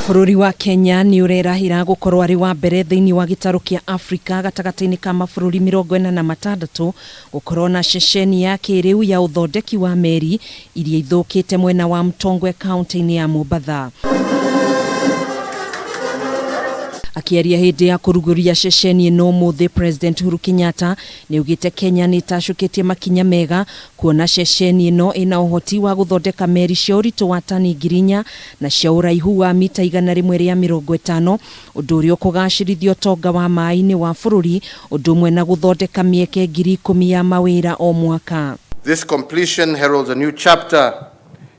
Bũrũri wa Kenya nĩ ũrerahĩra gũkorwo arĩ wa mbere thĩinĩ wa gĩtarũ kĩa Afrika gatagatĩ-inĩ ka mabũrũri 46 gũkorwo na ceceni ya kĩrĩu ya ũthondeki wa meri iria ithũkĩte mwena wa Mtongwe kaunti-inĩ ya Mombatha. Akĩaria hĩndĩ ya kũrugũria ceceni ĩno ũmũthĩ, President Uhuru Kenyatta nĩaugĩte Kenya nĩ ĩtacũkĩtie makinya mega kuona ceceni ĩno ĩna ũhoti wa gũthondeka meri cia ũritũ wa tani 4,000 na cia ũraihu wa mita 150, ũndũ ũrĩa ũkũgacĩrithia ũtonga wa maĩ-inĩ wa bũrũri ũndũ ũmwe na gũthondeka mĩeke 10,000 ya mawĩra o mwaka. This completion heralds a new chapter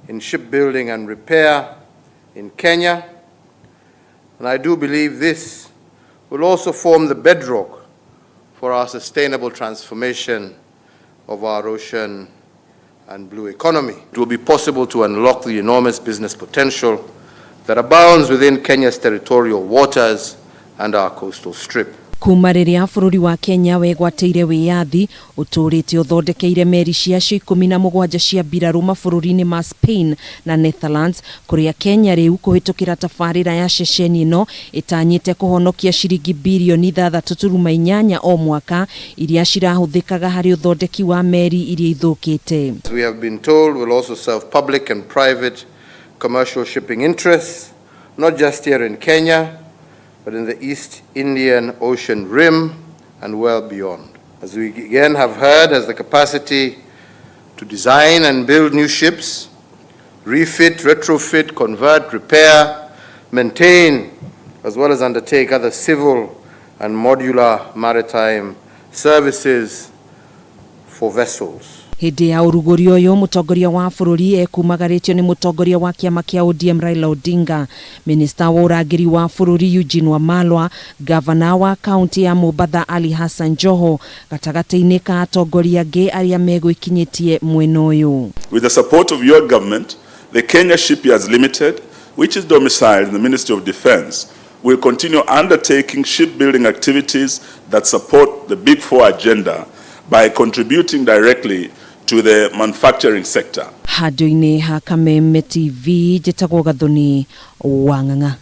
in shipbuilding and repair in Kenya, and I do believe this will also form the bedrock for our sustainable transformation of our ocean and blue economy. It will be possible to unlock the enormous business potential that abounds within Kenya's territorial waters and our coastal strip. Kuma rĩrĩa bũrũri wa Kenya wegwatĩire wĩyathi, ũtũũrĩte ũthondekeire meri ciacio 17 cia mbirarũ mabũrũri-inĩ ma Spain na Netherlands, kũrĩa Kenya rĩu kũhĩtũkĩra tabarĩra ya ceceni ĩno ĩtanyĩte kũhonokia ciringi birioni 6.8 o mwaka iria cirahũthĩkaga harĩ ũthondeki wa meri iria ithũkĩte. We have been told will also serve public and private commercial shipping interests, not just here in Kenya, but in the East Indian Ocean Rim and well beyond. As we again have heard, has the capacity to design and build new ships, refit, retrofit, convert, repair, maintain, as well as undertake other civil and modular maritime services for vessels. Hĩndĩ ya ũrugũri ũyũ, mũtongoria wa bũrũri ekumagarĩtio nĩ mũtongoria wa kĩama kĩa ODM Raila Odinga, minista wa ũrangĩri wa bũrũri Eugene Wamalwa, gavana wa kaunti ya Mombatha Ali Hassan Joho, gatagatĩ-inĩ ka atongoria angĩ arĩa megũikinyĩtie mwena ũyũ. With the support of your government, the Kenya Shipyards Limited, which is domiciled in the Ministry of Defense, will continue undertaking shipbuilding activities that support the Big Four agenda by contributing directly to the manufacturing sector. Handũ-inĩ ha Kameme TV, njĩtagwo Gathoni wa Ng'ang'a.